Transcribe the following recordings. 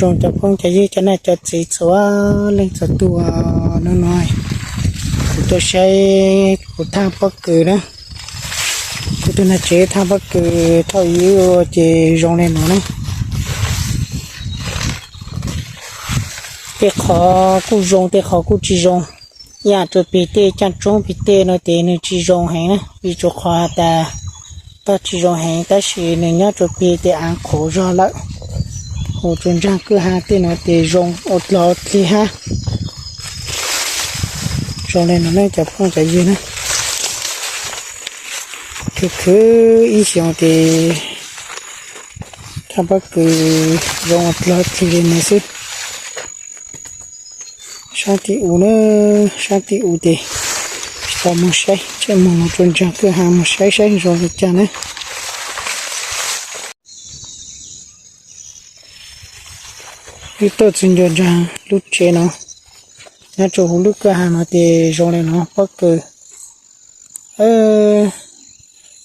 Zoo cov phooj cov ywg cov niam cov txiv txhua leej txhua tus, hnub no kuv tuaj saib kuv thaj pob kws na. Kuv tus niam tsev thaj pob kws thaum ub ces zoo li no na. Tej qhov kuj zoo, tej qhov kuj tsis zoo. Yam rua peg tej caij tshoob peg tej no ces nws tsis zoo heev na, vim rua qhov has tas tog tsis zoo heev, tab sis nws nyob rua peg tej av qhuav zog lawm, ua rua ntsag kwj ha tej no ces zoo ua dlog ua dlig hab. Zoo li no ne cov phooj cov ywg na, khwv khwv ib xyoos ces thaj pob kws zoo ua dlog ua dlig li no xwb. Sab tim u na, sab tim u ces tsis tau moog saib, tsam moog no rua ntsag kwj ha moog saib saib zoo li cas na. Wb tuaj txug ncua ntsag lub tsev no, nyob rua huv lub kwj ha no ces zoo li no pob kws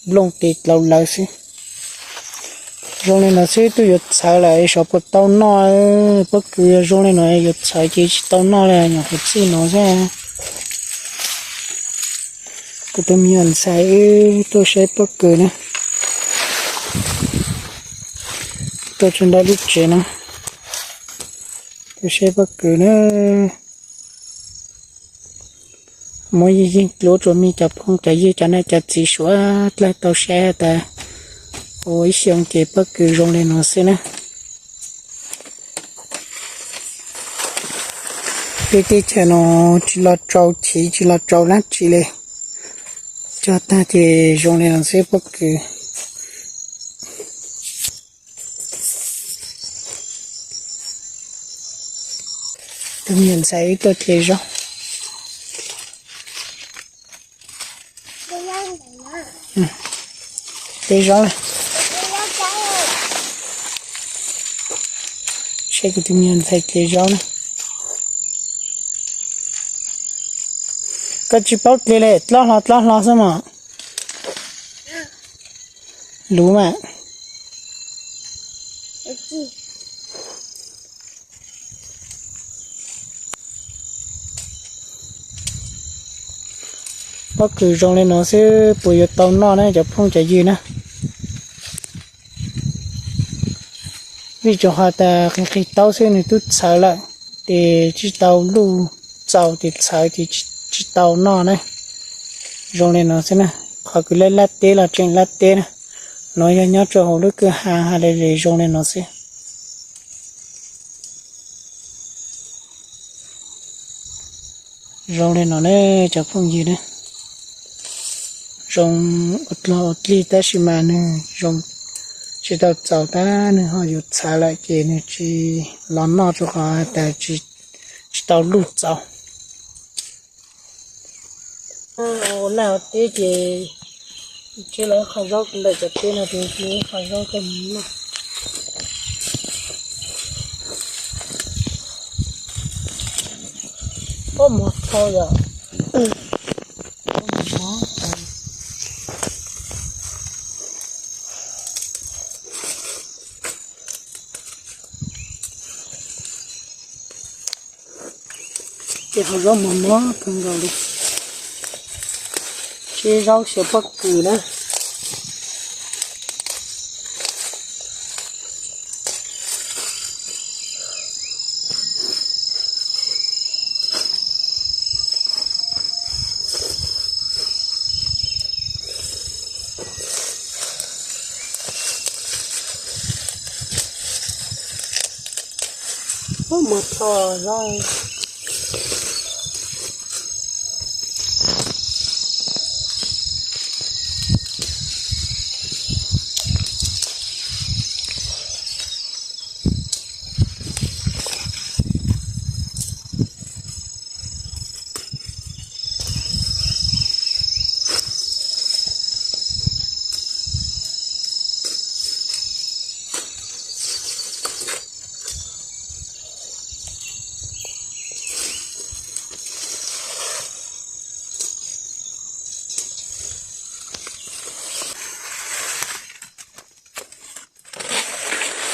nplooj tes dlauv lawv xwb. Zoo li no xwb twb yuav txhawv lawm, xyov puas tau noj. Pob kws zoo li no yuav txhawv ces tsis tau noj li, nyuam qhuav txij no xwb. Kuv tus me nyuam ntxhais wb tuaj saib pob kws na, tuaj txug ntawm lub tsev no, tuaj saib pob kws na. Muab yeej yeej dluab rua mej cov phooj cov ywg cov niam cov txiv suav dlawg tau saib has tas ua ib xyoos ces pob kws zoo li no xwb na. Peb teb chaws no tsis los tsau chiv tsis los tsau dlaab tsi li, cog tag ces zoo li no xwb pob kws. Tus me nyuam ntxhais wb tuaj hle zaub. Hle zaub na. Saib kuv tus me nyuam ntxhais hle zaub na. Koj tsis paub hle li, dloj hlo dloj hlo xwb mas. Luv mas. Pob kws zoo li no xwb puas yuav tau noj na cov phooj cov ywg na? Vim rau qhov tas qis qis taub xwb nws twb txhawv lawm, ces tsis tau luj txaus ces txhawv ces tsis tau noj na. Zoo li no xwb na, qhov kws laj laj teb los tseem laj teb na, no yog nyob rau hauv lub kwj ha ha li zoo li no xwb. Zoo li no ne cov phooj ywg na, zoo ua dlog ua dlig tab sis mas nws zoo tsis tau txaus tab nws ho yuav txhawv lawm ces nws tsis los noj rau qhov tas tsis tau luj txaus. Ua laj ua teb ces tseb lawv qhov zaub ntawm cov teb no ces tseb qhov zaub coj mus noj. Pob mov tho yom. Ces qhov zaub mos mos kawg nkaus li. Tseb zaub xyaw pob kws na. Ub, muag tho zog.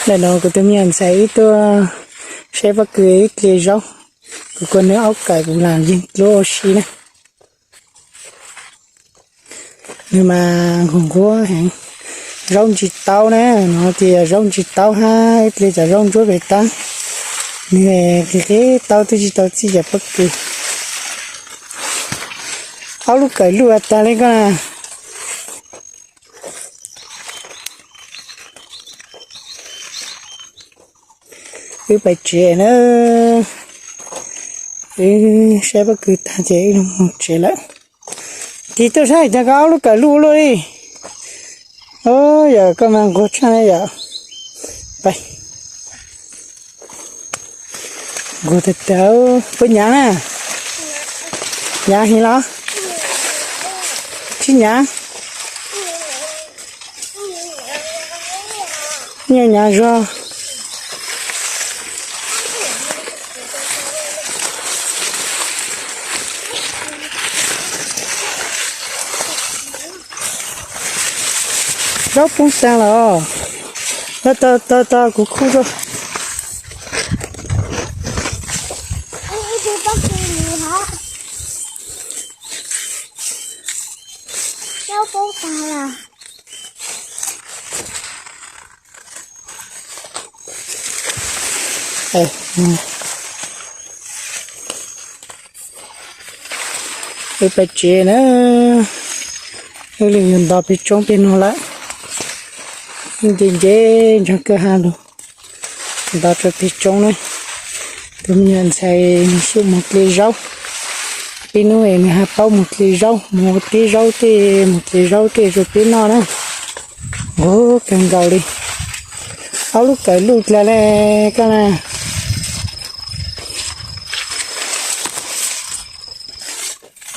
Ntawm no kuv tus me nyuam ntxhais wb tuaj Peb pob kws ib dle zaub, kuv kua nws aub kawm kuv lam yeeg dluab ua si na. Nws mas nquag nquag heev, zaub ntsis taub na, no tias zaub ntsis taub hab ib dle cov zaub ntsuab pem taab, nws qis qis taub twb tsis tau txij cov pob kws. Aub lub kawm luj tag li koj na. Wb pais tsev na, wb saib pob kws tag ces wb mus tsev lawm. Tig tuaj saib cas koj aub lub kawm luj luaj li. Yog koj mas nquag tshaj na yom. Pais. Nquag tag tag, puas nyav na? Nyav heev los? Tsis nyav. Nyav nyav zog. Zaub poob tag los. Tog tog tog, kuv khu rau. Wb pais tsev na, wb li yug nto peg tsoob peg no lawm, nce nce ntsoog kawg ha lug, nto rau peg tsoob na. Tus me nyuam ntxhais nws xub mus dle zaub, peb hnub es nws ho paub mus dle zaub, mus ua teb zaub tej, mus dle zaub tej rau peb noj na. Nquag kawg nkaus li. Aub lub kawm luj dlag le koj na.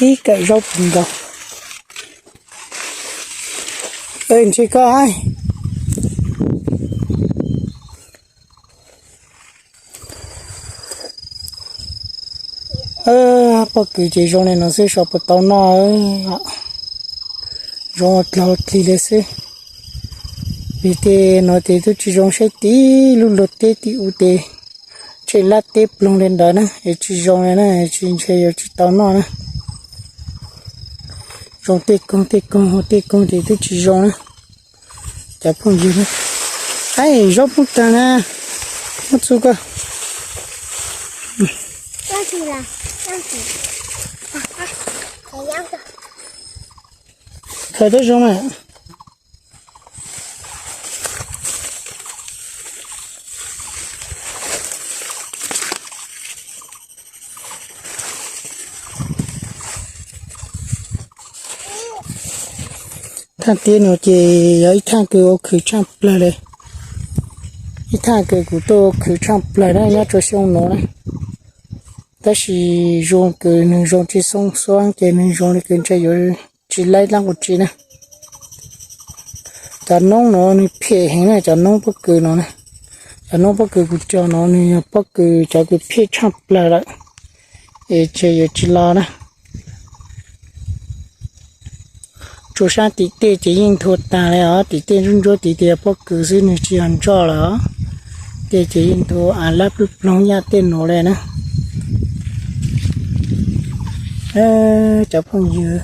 Ib kawm zaub puv nkaus. Ntshe koj pob kws ces zoo li no xwb, sov puas tau noj. Zoo dlaug dlig li xwb. Vim tej no ces twb tsis zoo, saib tim lub luag teb tim ub ces tsheej lab teb ploog li ntawd na, es tsis zoo li na, tsis, ntshe yuav tsis tau noj na. Zoo tej koog tej koog, tej koog ces twb tsis zoo na. Cov phooj ywg, aib, zaub poob tag na, muab txug koj. Khaws tau zoo na. Thaaj teb no ces yog ib thaaj kws ua khwv tshaaj plawg le. Ib thaaj kws kuv tuaj ua khwv tshaaj plawg na nyob rua xyoo nuav na. Tab sis zoo kws nwg zoo tsis xoob xuab ces nwg zoo le kws ntshe yuav tsis laib dlaab quas tsi na. Cov noob no nwg phem heev na, cov noob pob kws no na. Cov noob pob kws kuv cog no nwg yog pob kws cov kws phem tshaaj plawg lawm, es ntshe yuav tsis los na. Tsuas saab tim tej ces yeej nthua taag le os, tim tej ntsuab ntsuab tid ces pob kws xwb, nwg tsis yog ntsoj lawm os. Tej ces yeej nthua av lab plub ploog yaj tej nuav le na. Cov phooj ywg,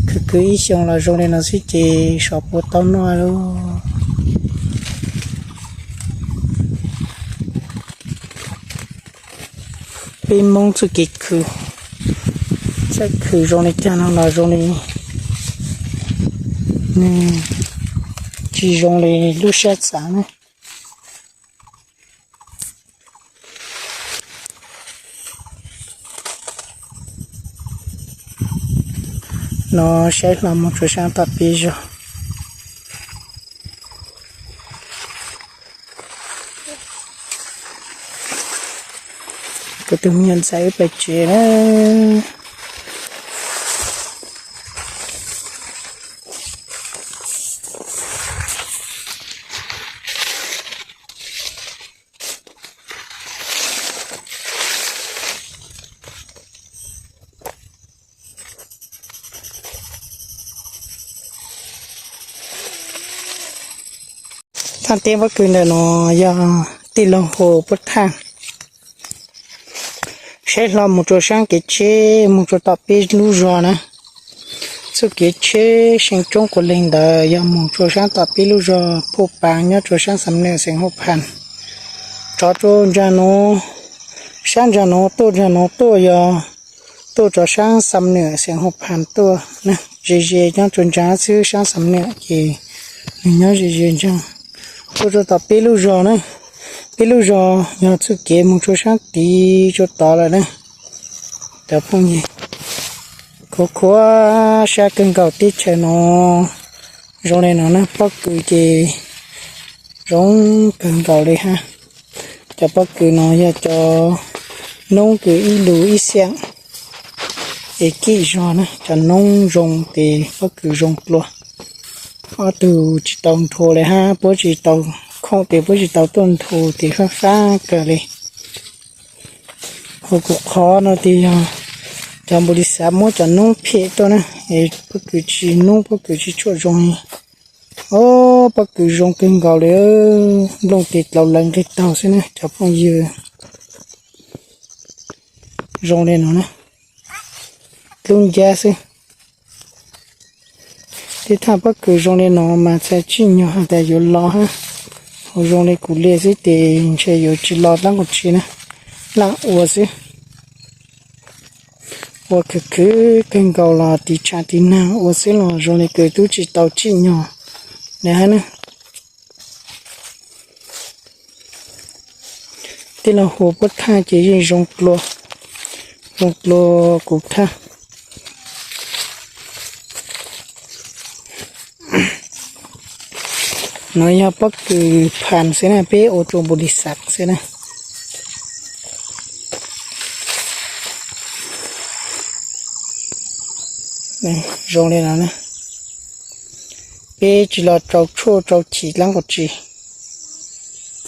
khwv khwv ib xyoos los zoo le no xwb ces sov puas tau noj lauj. Peb Moob txuj kev khwv, txawj khwv zoo le caag no los zoo le, nwg tsis zoo le lub sab xaav na. No saib hlo moog tsuas saab tom peb zog. Kuv tug me nyuam ntxhais wb pais tsev na. Thaaj teb pob kws ntawm no yog tij laug Hua puab thaaj. Tsheb hlo mus rua saab kev tsheb mus rua tom peb lub zog na. Txuj kev tsheb see tsoob quas leeg ntawd yog mus rua saab tom peb lub zog Phuj Paav nyob rua saab Xam Nwm xeev Huj Phas. Rov rua nraag nuav, saab nraag nuav tuaj, nraag nuav tuaj yog tuaj rua saab Xam Nwm xeev Huj Phas tuaj na. Ze ze nyob rua nraag xwb, saab Xam Nwm ces nwg nyob ze ze nraag. Tuaj rua tom peb lub zog na, peb lub zog yog txuj kev mus rua saab tid rua tod lawm na. Cov phooj ywg, khuv khuav sab kawg nkaus teb chaws no zoo le no na, pob kws ces zoo kawg nkaus le hab. Cov pob kws no yog cov noob kws ib lug ib xiam es kim zog na, cov noob zoo tes pob kws zoo dlua. Ob tug tsis tau nthua le hab, puab tsis tau khoom tes puab tsis tau tuaj nthua tes fab fab kawg le. Hos kuv qhov no tes yog cov npau li xav muab cov noob phem tuaj na, es pob kws tsis noob, pob kws tsis tshua zoo. Ob, pob kws zoo kawg nkaus le, nplooj tes dlaus lawv nqeg taug xwb na cov phooj ywg. Zoo le no na, dlub ncab xwb. Tej thaaj pob kws zoo le no mas txhais tsim nyog has tas yuav lo hab, hos zoo le kuv le xwb tes ntshe yuav tsis lo dlaab qhov tsi na, laaj ua xwb. Ua khwv khwv kawg nkaus los tiv tshav tiv naag ua xwb los zoo le kws tub tsis tau tsim nyog le hab na. Tej laug hu puab thaaj ces yeej zoo dlua, zoo dlua kuv thaaj. Nuav yog pob kws phas xwb na, peb ua rua npau li xav xwb na. Zoo le no na, peb tsis los rau tshuaj rau chim dlaab qhov tsi.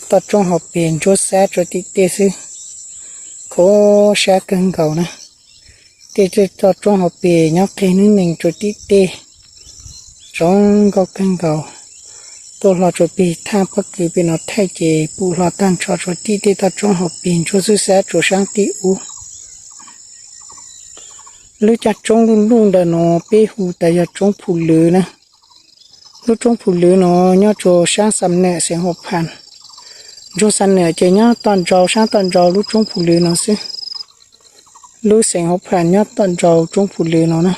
Toj roob hauv pes ntsuab xab rua tim tej xwb, khuv sab kawg nkaus na. Tej toj roob hauv pes nyob qeg nwb neeg rua tim tej, zoo nkauj kawg nkaus. Tuaj hlo rua peg thaaj pob kws peg no thaij ces pum hlo taag nrho rua tim tej toj roob hauv pes ntsuab xwb xab rua saab tim ub. Lub caj roob luj luj ntawm no peb hu tas yog roob Phu Lwv na. Lub roob Phu Lwv no nyob rua saab Xam Nwm xeev Huv Phas. Ntsuag Xam Nwm ces nyob toj nrau, saab toj nrau lub roob Phu Lwv no xwb. Lub xeev Huv Phas nyob toj nrau roob Phu Lwv no na.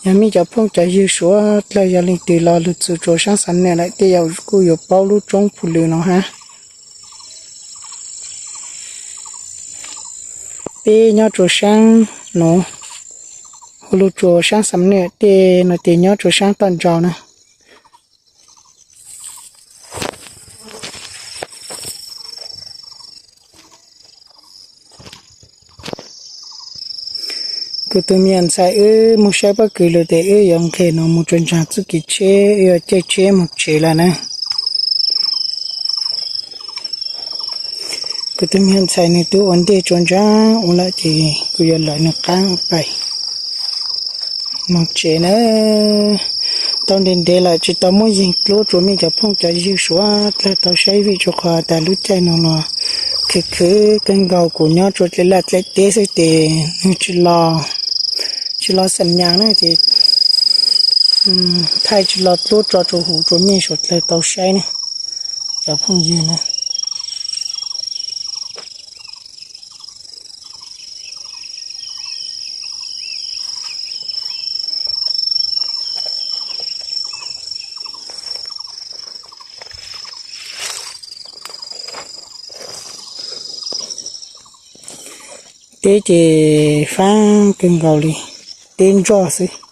Yog mej cov phooj cov ywg suav dlawg yog leej twg los lug txug rua saab Xam Nwm lawm tej yam kuj yuav paub lub roob Phu Lwv no hab. Peb nyob rua saab nuav, hu lug rua saab Xam Nwm tej no ces nyob rua saab toj nrau na. Kuv tug me ntxhais wb moog saib pob kws lug tes wb yuav nqeg nuav moog rua nraag txuj kev tsheb, wb yuav caij tsheb moog tsev lawm na. Kuv tug me ntxhais nwg twb ua ntej rua nraag ua lawm ces kuv yuav lawv nwg qaab pais moog tsev na. Tau ntev ntev lawm tsis tau muaj yeeg dluab rua mej cov phooj cov ywg suav dlawg tau saib vim rua qhov tas lub caij nuav los khwv khwv kawg nkaus, kuv nyob rua dlej laj dlej teb xwb tes nwg tsis los, tsis los xam nyas na ces thaij tsis los dluab tso rua huv rua mej suav dlawg tau saib na cov phooj ywg na. Teb ces faab kawg nkaus li, teb nroj xwb.